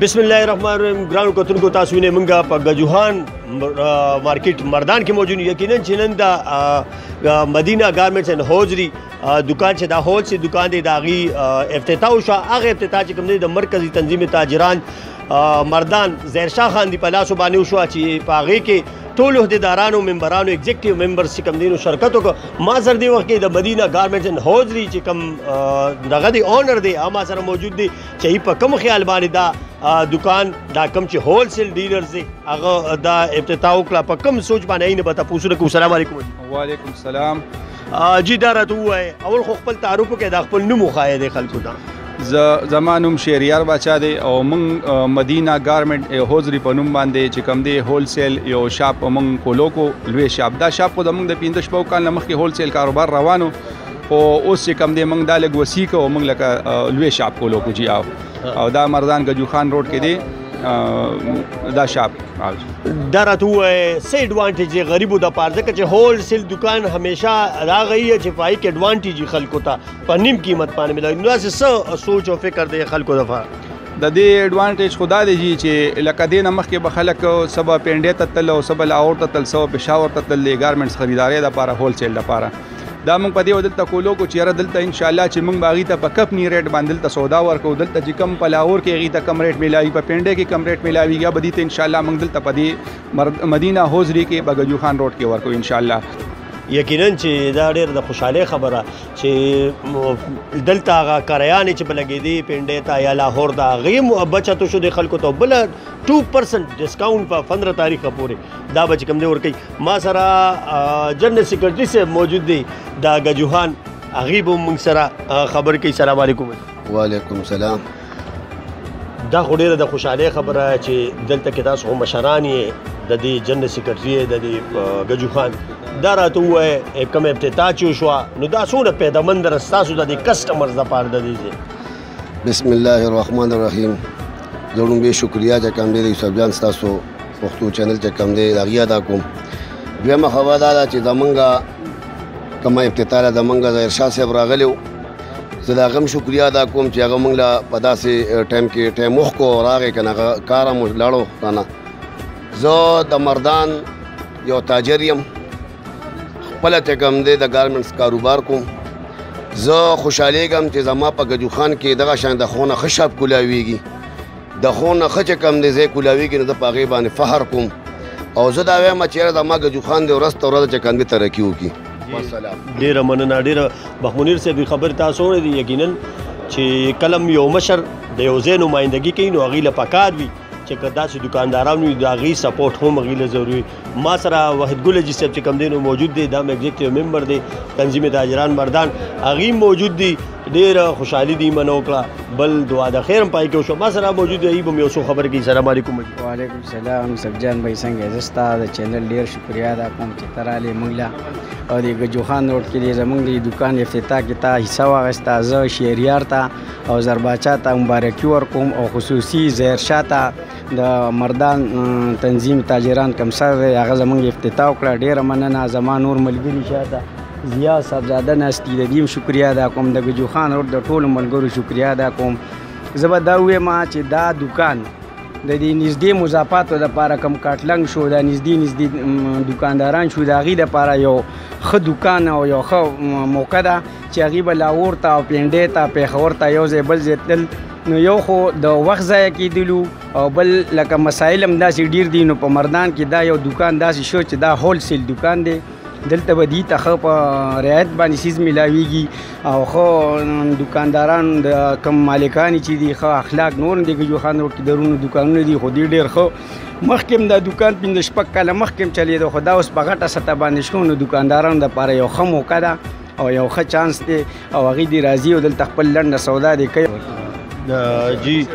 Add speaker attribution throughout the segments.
Speaker 1: بسم الله الرحمن الرحیم. ګرانو کتونکو، تاسو وینئ مونږه په گجوهان مارکیټ مردان کې موجود یو. یقینا چې نن د مدینه ګارمنټس اینډ هوزری دکان چې دا هول سیل دکان دی، د هغې افتتاح وشوه. هغه افتتاح چې کوم دی د مرکزي تنظیم تاجران مردان ظاهر شاه خان دی په لاسو باندې وشوه، چې په هغې کې ټولو عهدیدارانو، ممبرانو، ایگزیکټیو ممبرز چې کوم دی نو شرکت وکړ. ما سره دې وخت کې د مدینه ګارمنټس اینډ هوزری چې کوم دغه دی اونر دی، ما سره موجود دی چې په کوم خیال باندې دا دکان، دا کوم چې هول سیل ډیلرز دی، هغه دا افتتاح وکړه، په کوم سوچ باندې نه به تاسو کو. السلام علیکم.
Speaker 2: وعلیکم السلام.
Speaker 1: جی، دا راته ووایه، اول خو خپل تعارف وکړئ، دا خپل نوم وښایه د خلکو ته.
Speaker 2: زما نوم شیریار باچا دی او مونږ مدینه ګارمنټ هوزری په نوم باندې چې کوم دی هول سیل یو شاپ مونږ کولو کو، لوی شاپ. دا شاپ خو د مونږ د 5 6 کال نه مخکې هول سیل کاروبار روانو، خو اوس چې کوم دی مونږ دا لږ وسیع کو، مونږ لکه لوی شاپ کولو کو جی. او دا مردان گجو خان روډ کې دی دا شاپ.
Speaker 1: دا راته ووایه، څه ایډوانټیج دی غریبو دپاره؟ ځکه چې هول سیل دکان همیشه هغه یې چې په هغې کې ایډوانټیج خلکو ته په نیم قیمت باندې ملاوي، نو داسې څه سوچ او فکر دی خلکو دپاره؟
Speaker 2: د دې ایډوانټیج خو دا دی جی چې لکه دې نه مخکې به خلک سبا پینډې ته تلل او سبا لاهور ته تلل، سبا پېښور ته تلل ګارمنټس خریدارۍ دپاره، هول سیل دپاره. دا موږ په دې دلته کولو کو چې یاره دلته ان شاء الله چې موږ به هغې ته په کپني ریټ باندې دلته سودا ورکو. دلته چې کم په لاهور کې هغې ته کم ریټ میلاوي، په پینډې کې کم ریټ میلاوي، یا به دې ته ان شاء الله موږ دلته په دې مدینه هوزري کې په ګجو خان روډ کې ورکو ان شاء الله.
Speaker 1: یقینا چې دا ډېر د خوشحالۍ خبره چې دلته هغه کرایانې چې په لګېدې پنډې ته یا لاهور ته، هغې بچت شو د خلکو ته. بله 2% ډسکاونټ په 15 تاریخه پورې دا به چې کوم دی ورکوي. ما سره جنرل سیکرټري صاحب موجود دی د ګجوهان، هغې به موږ سره خبرې کوي. سلام علیکم.
Speaker 3: وعلیکم سلام.
Speaker 1: دا خو ډېره د خوشحالۍ خبره چې دلته کې تاسو خو مشران یې، د دې جنرل سیکرټري د دې ګجو خان. دا راته ووایه، کوم افتتاح چې وشوه نو دا څومره پیدامند ده ستاسو د دې کسټمرز دپاره د دې ځای؟
Speaker 3: بسم الله الرحمن الرحیم. زه لومړی شکریه چې کوم دی د یوسف جان ستاسو پښتو چینل چې کوم دی د هغې ادا کوم. دویمه خبره دا ده چې زمونږ کومه افتتاح ده، زمونږ ظاهر شاه صاحب راغلی و، زه د هغه هم شکریه ادا کوم چې هغه موږ له په داسې ټایم کې ټایم وښکو او راغی، که نه هغه کار هم لاړو رانه. زه د مردان یو تاجر یم، خپله چې کوم دی د ګارمنټس کاروبار کوم. زه خوشحالېږم چې زما په ګجو خان کې دغه شان د ښو نه ښه شاپ کولاویږي، د ښو نه ښه چې کوم دی ځای کولاویږي، نو زه په هغې باندې فخر کوم او زه دا وایم چې یاره زما ګجو خان دی ورځ تر ورځه چې کوم دی ترقي وکړي.
Speaker 1: ډېره مننه، ډېره. بخمنیر صاحب خبرې تاسو اورېدې. یقینا چې کله یو مشر د یو ځای نمایندګي کوي نو هغې له پکار وي چې که داسې دکانداران وي، د هغې سپورټ هم هغې له ضروري. ما سره وحید ګل حاجي صاحب چې کوم دی نو موجود دی، دا هم ایگزیکټیو ممبر دی تنظیم تاجران مردان، هغې موجود دی. ډېره خوشحالي دی منه وکړه، بل دعا د خیر هم پای کې وشو. ما سره موجود دی، به یو څو خبرې کوي. سلام علیکم.
Speaker 4: وعلیکم سلام. یوسف جان بھائی، څنګه؟ زه ستا د چینل ډېر شکریه ادا کوم چې ته رالې موږ له او د ګجو خان روډ کې د زموږ د دکان افتتاح کې تا حصه واخیسته. زه شیریار ته او زرباچا ته مبارکي ورکوم او خصوصي ظاهر شاه ته، د مردان تنظیم تاجران کم سر دی، هغه زموږ افتتاح وکړه، ډېره مننه. زما نور ملګري شاته ضیا صاحبزاده ناست دي، د دې هم شکریه ادا کوم. د ګجو خان روډ د ټولو ملګرو شکریه ادا کوم. زه به دا ووایم چې دا دکان د دې نږدې مضافاتو دپاره، کم کاټلنګ شو، دا نږدې نږدې دکانداران شو، د هغې دپاره یو ښه دکان او یو ښه موقع ده چې هغوی به لاهور ته او پینډې ته، پېښور ته یو ځای بل ځای تلل، نو یو خو د وخت ضایع کېدلو او بل لکه مسایل هم داسې ډېر دي. نو په مردان کې دا یو دکان داسې شو چې دا هول سیل دکان دی، دلته به دوی ته ښه په رعایت باندې څیز میلاویږي او ښه دکانداران د کم مالکان چې دي، ښه اخلاق نور دي. ګجو خان روډ کې درونو دکانونه دي، خو دوی ډېر ښه مخکې هم دا دکان 5 6 کاله مخکې هم چلېده، خو دا اوس په غټه سطح باندې شو، نو دکاندارانو دپاره یو ښه موقع ده او یو ښه چانس دی او هغوی دې راځي او دلته خپل لنډه سودا دې کوي.
Speaker 1: جی،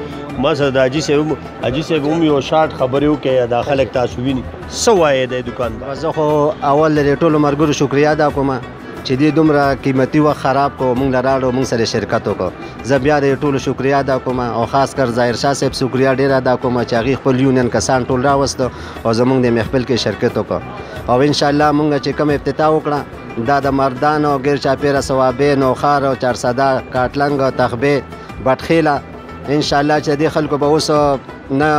Speaker 1: ما سره د حاجي صاحب، حاجي صاحب هم یو شارټ خبرې وکړي، دا خلک تاسو ویني، څه وایې د دکان؟
Speaker 5: زه خو اول د ټولو ملګرو شکریه ادا کوم چې دې دومره قیمتي وخت خراب کو، مونږ له راړو، مونږ سره شرکت وکړو. زه بیا د ټولو شکریه ادا کوم او خاص کر ظاهر شاه صاحب شکریه ډېره ادا کوم چې هغې خپل یونین کسان ټول راوستو او زمونږ د محفل کې شرکت وکړو. او انشاءالله مونږ چې کوم افتتاح وکړه، دا د مردان او ګیر چاپېره، صوابې، نوښار او چارسده، کاټلنګ او تخبې، بټخیله ان شاء الله چې د خلکو به اوس نه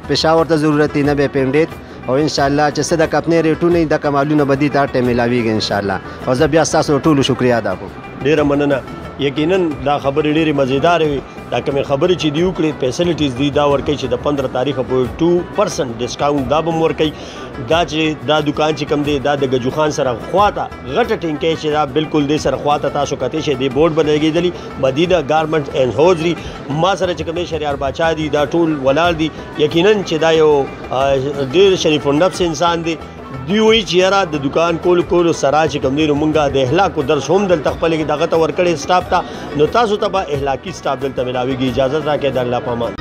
Speaker 5: پېښور ته ضرورت نه به پنډې، او ان شاء الله چې څه د کپنې ریټونه د کمالونه به دي دا ټایم ملاویږي ان شاء الله. او زه بیا ستاسو ټولو شکریه ادا کوم.
Speaker 1: ډېره مننه. یقینا دا خبرې ډېرې مزیدارې وې. دا کومې خبرې چې دی وکړې، فیسلټیز دی دا ورکوي چې د 15 تاریخه پورې 2% ډسکاونټ دا به هم ورکوي. دا چې دا دکان چې کوم دی دا د ګجو خان سره خواته غټه ټینکۍ چې دا بالکل دې سره خواته تاسو کتی شئ، دې بورډ به لګېدلی مدینه ګارمنټ اینډ هوزري. ما سره چې کوم دی شهریار باچا دي، دا ټول ولاړ دي. یقینا چې دا یو ډېر شریف النفس انسان دی. دوی وایي چې یاره د دکان کولو کولو سره چې کوم دی نو مونږ د اهلاکو درس هم دلته خپلې دغه ته ورکړی سټاف ته، نو تاسو ته به اهلاکي سټاف دلته ملاویږي. اجازت راکړئ، د الله په امان.